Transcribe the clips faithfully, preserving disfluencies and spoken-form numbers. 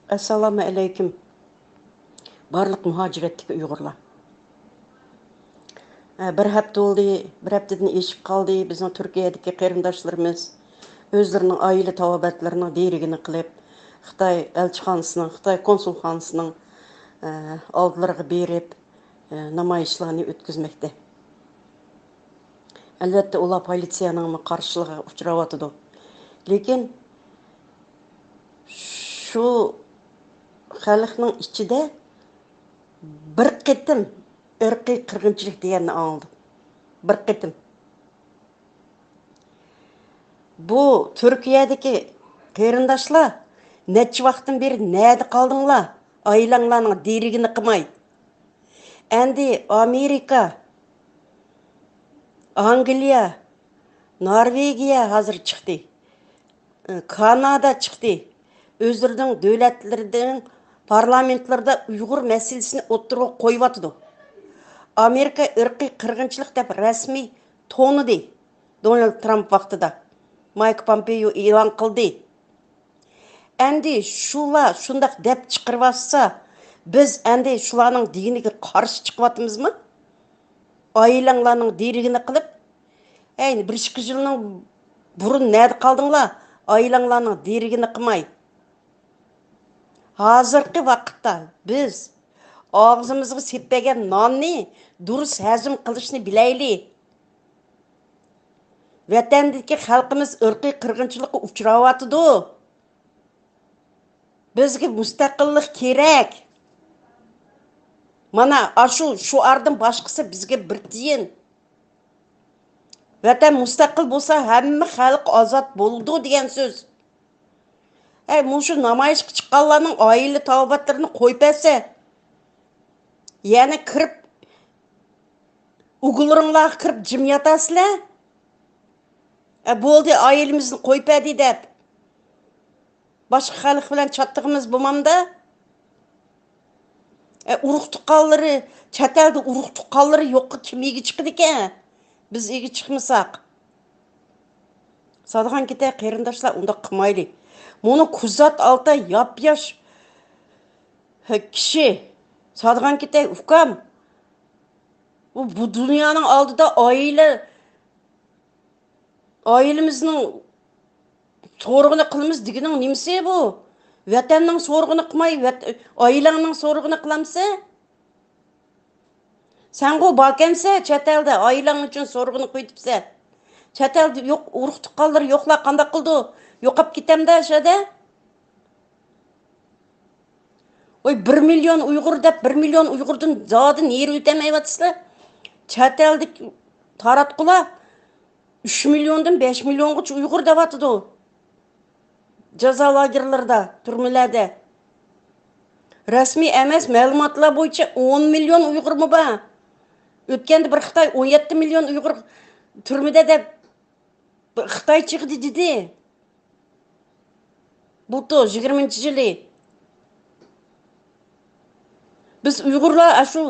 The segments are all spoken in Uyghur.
ئەسسالامۇ ئەلەيكۇم، بارلىق مۇھاجىرەتتىكى ئۇيغۇرلار. ئە، بىر ھەپتە بولدى، بىر ھەپتىدىن ئېشىپ قالدى. بىزنىڭ تۈركىيەدىكى قېرىنداشلىرىمىز ئۆزلىرىنىڭ ئائىلە تاۋابىئاتلىرىنىڭ دېرىكىنى قىلىپ، خىتاي ئەلچىخانىسىنىڭ، خىتاي كونسۇلخانىسىنىڭ، ئە، ئالدىلىرىغا بېرىپ، ئە، نامايىشلارنى ئۆتكۈزمەكتە. ئەلۋەتتە، ئۇلار پولىتسىيەنىڭمۇ قارشىلىقىغا ئۇچراۋاتىدۇ. لېكىن شۇ خەلقنىڭ ئىچىدە بىر قېتىم ئىرقىي قىرغىنچىلىق دېگەننى ئاڭلىدىم. بىر قېتىم. بۇ تۈركىيەدىكى قېرىنداشلار نەچچە ۋاقىتتىن بېرى نەدە قالدىڭلار؟ ئائىلەڭلارنىڭ دېرىكىنى قىلماي. ئەندى ئامېرىكا، ئانگلىيە، نورۋېگىيە ھازىر چىقتى. كانادا چىقتى. ئۆزلىرىنىڭ دۆلەتلىرىنىڭ پارلامېنتلىرىدا ئۇيغۇر مەسىلىسىنى ئوتتۇرىغا قويۇۋاتىدۇ. ئامېرىكا ئىرقىي قىرغىنچىلىق دەپ رەسمىي تونىدى دونالد ترامپ ۋاقتىدا. مايك پومپېيو ئېلان قىلدى. ئەندى شۇلار شۇنداق دەپ چىقىرىۋاتسا، بىز ئەندى شۇلارنىڭ دېگىنىگە قارشى چىقىۋاتىمىزمۇ؟ ئائىلەڭلارنىڭ دېرىكىنى قىلىپ، ھەي، بىر ئىككى يىلنىڭ بۇرۇن نەدە قالدىڭلار؟ ئائىلەڭلارنىڭ دېرىكىنى قىلماي. ھازىرقى ۋاقىتتا بىز ئاغزىمىزغا سېپىپ بەرگەن ناننى دۇرۇس ھەزىم قىلىشنى بىلەيلى. ۋەتەندىكى خەلقىمىز ئىرقىي قىرغىنچىلىققا ئۇچراۋاتىدۇ. بىزگە مۇستەقىللىق كېرەك. مانا ئاشۇ شوئاردىن باشقىسى بىزگە بىر تىيىن. ۋەتەن مۇستەقىل بولسا، ھەممە خەلق ئازاد بولىدۇ دېگەن سۆز. ئەي، مۇشۇ نامايىشقا چىققانلارنىڭ ئائىلە تاۋابىئاتلىرىنى قويۇپ بەرسە، يەنە كىرىپ، ئۇگىلىرىڭلارغا كىرىپ جىم ياتاسىلەر. ئە، بولدى، ئائىلىمىزنى قويۇپ بەردى دەپ، باشقا خەلق بىلەن چاتىقىمىز بولمامدا؟ ئە، ئۇرۇق تۇغقانلىرى، چەت ئەلدە ئۇرۇق تۇغقانلىرى يوققا كىم ئىگە چىقىدىكەن؟ بىز ئىگە چىقمىساق. سادىغان كېتەي، قېرىنداشلار، ئۇنداق قىلمايلى. مۇنۇ كۇزات ئالتاي ياپياش كىشى. سادىغان كېتەي، ئۇكام. بۇ، بۇ دۇنيانىڭ ئالدىدا ئائىلە، ئائىلىمىزنىڭ سورىقىنى قىلىمىز دېگىنىڭ نېمىسى بۇ؟ ۋەتەننىڭ سورىقىنى قىلماي، ۋەت-، ئائىلەڭنىڭ سورىقىنى قىلامسەن؟ سەنغۇ باركەنسە چەت ئەلدە، ئائىلەڭ ئۈچۈن سورىقىنى قويۇۋېتىپسەن. چەت ئەلدە يوق، ئۇرۇق تۇغقانلىرى يوقلار قانداق قىلىدۇ؟ يوقاپ كېتەمدە شەدە؟ ۋاي، بىر مىليون ئۇيغۇر دەپ، بىر مىليون ئۇيغۇردىن زادى نېرى ئۆتەلمەيۋاتىسىلەر. چەت ئەلدىكى تاراتقۇلار ئۈچ مىليوندىن بەش مىليونغىچە ئۇيغۇر دەۋاتىدۇ. جازا لاگېرلىرىدا، تۈرمىلەردە. رەسمىي ئەمەس مەلۇماتلار بويىچە ئون مىليون ئۇيغۇرمۇ بار. ئۆتكەندە بىر خىتاي ئون يەتتە مىليون ئۇيغۇر تۈرمىدە دەپ خىتاي چىقتى دېدى. بۇلتۇر يىگىرمىنچى يىلى. بىز ئۇيغۇرلار ئاشۇ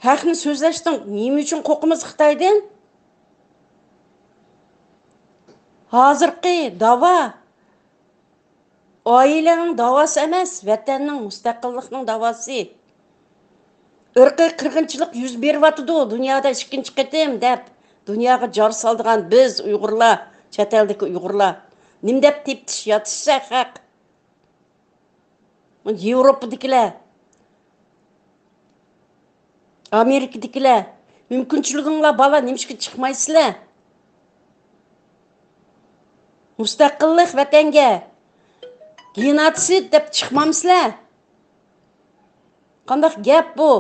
ھەقنى سۆزلەشتىن نېمە ئۈچۈن قورقىمىز خىتايدىن؟ ھازىرقى داۋا ئائىلەنىڭ داۋاسى ئەمەس، ۋەتەننىڭ، مۇستەقىللىقنىڭ داۋاسى. ئىرقىي قىرغىنچىلىق يۈز بېرىۋاتىدۇ دۇنيادا ئىككىنچى قېتىم دەپ، دۇنياغا جار سالىدىغان بىز ئۇيغۇرلار، چەت ئەلدىكى ئۇيغۇرلار. نېمە دەپ تېپىتىش ياتىشسا ھەق. ياۋروپادىكىلەر، ئامېرىكىدىكىلەر، مۇمكىنچىلىكىڭلار بارلا، نېمىشقا چىقمايسىلەر؟ مۇستەقىللىق ۋەتەنگە، گېنوتسىد دەپ چىقمامسىلەر؟ قانداق گەپ بۇ؟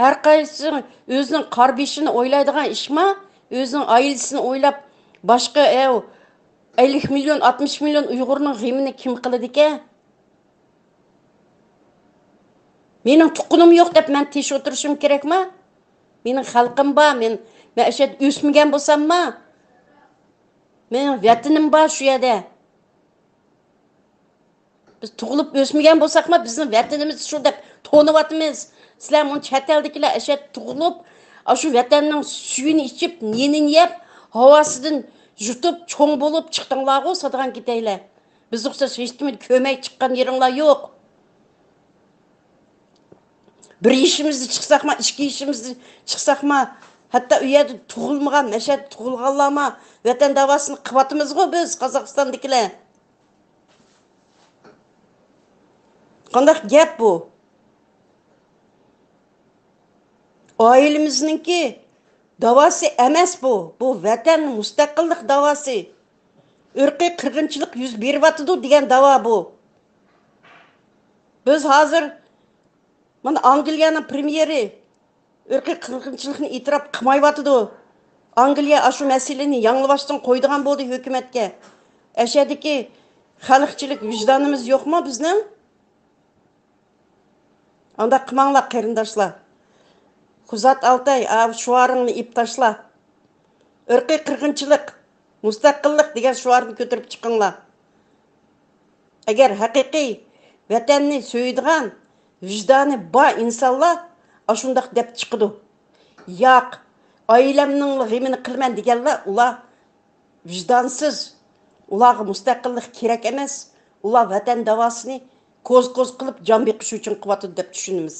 ھەر قايسىسى ئۆزىنىڭ قارا بېشىنى ئويلايدىغان ئىشما؟ ئۆزىنىڭ ئائىلىسىنى ئويلاپ، باشقا، ئەۋ، ئەللىك مىليون، ئاتمىش مىليون ئۇيغۇرنىڭ غېمىنى كىم قىلىدىكەن؟ مېنىڭ تۇغقىنىم يوق دەپ مەن تىنچ ئولتۇرۇشۇم كېرەكما؟ مېنىڭ خەلقىم بار، مەن، مەن ئەشەدە ئۆسمىگەن بولسامما؟ مېنىڭ ۋەتىنىم بار شۇ يەردە. بىز تۇغۇلۇپ ئۆسمىگەن بولساقمۇ، بىزنىڭ ۋەتىنىمىز شۇ دەپ تونۇۋاتىمىز. سىلەر مۇنۇ چەت ئەلدىكىلەر ئەشەدە تۇغۇلۇپ، ئاشۇ ۋەتەننىڭ سۈيىنى ئىچىپ، نېنىنى يەپ، ھاۋاسىدىن يۇتۇپ، چوڭ بولۇپ چىقتىڭلارغۇ، سادىغان كېتەيلەر. بىز ئوخشاش ھېچكىمنى كۆرمەي چىققان يېرىڭلار يوق. بىر يېشىمىزدا چىقساقما، ئىككى يېشىمىزدا چىقساقما، ھەتتا ئۇ يەردە تۇغۇلمىغان، مەشەدە تۇغۇلغانلارما ۋەتەن داۋاسىنى قىلىۋاتىمىزغۇ بىز، قازاقىستاندىكىلەر. قانداق گەپ بۇ؟ ئائىلىمىزنىڭكى داۋاسى ئەمەس بۇ. بۇ ۋەتەن مۇستەقىللىق داۋاسى. ئىرقىي قىرغىنچىلىق يۈز بېرىۋاتىدۇ دېگەن داۋا بۇ. بىز ھازىر، مانا، ئانگلىيەنىڭ پرېميېرى ئىرقىي قىرغىنچىلىقنى ئېتىراپ قىلمايۋاتىدۇ. ئانگلىيە ئاشۇ مەسىلىنى ياڭلىۋاشتىن قويىدىغان بولدى ھۆكۈمەتكە. ئەشەدىكى خەلقچىلىك ۋىجدانىمىز يوقمۇ بىزنىڭ؟ ئانداق قىلماڭلار، قېرىنداشلار. خۇزات ئالتاي، ئاۋۇ شوئارىڭنى ئېلىپ تاشلا. ئىرقىي قىرغىنچىلىق، مۇستەقىللىق دېگەن شوئارنى كۆتۈرۈپ چىقىڭلار. ئەگەر ھەقىقىي ۋەتەننى سۆيىدىغان، ۋىجدانى بار ئىنسانلار ئاشۇنداق دەپ چىقىدۇ. ياق، ئائىلەمنىڭ غېمىنى قىلىمەن دېگەنلەر، ئۇلار ۋىجدانسىز، ئۇلارغا مۇستەقىللىق كېرەك ئەمەس، ئۇلار ۋەتەن داۋاسىنى كوز-كوز قىلىپ جان بېقىش ئۈچۈن قىلىۋاتىدۇ دەپ چۈشىنىمىز.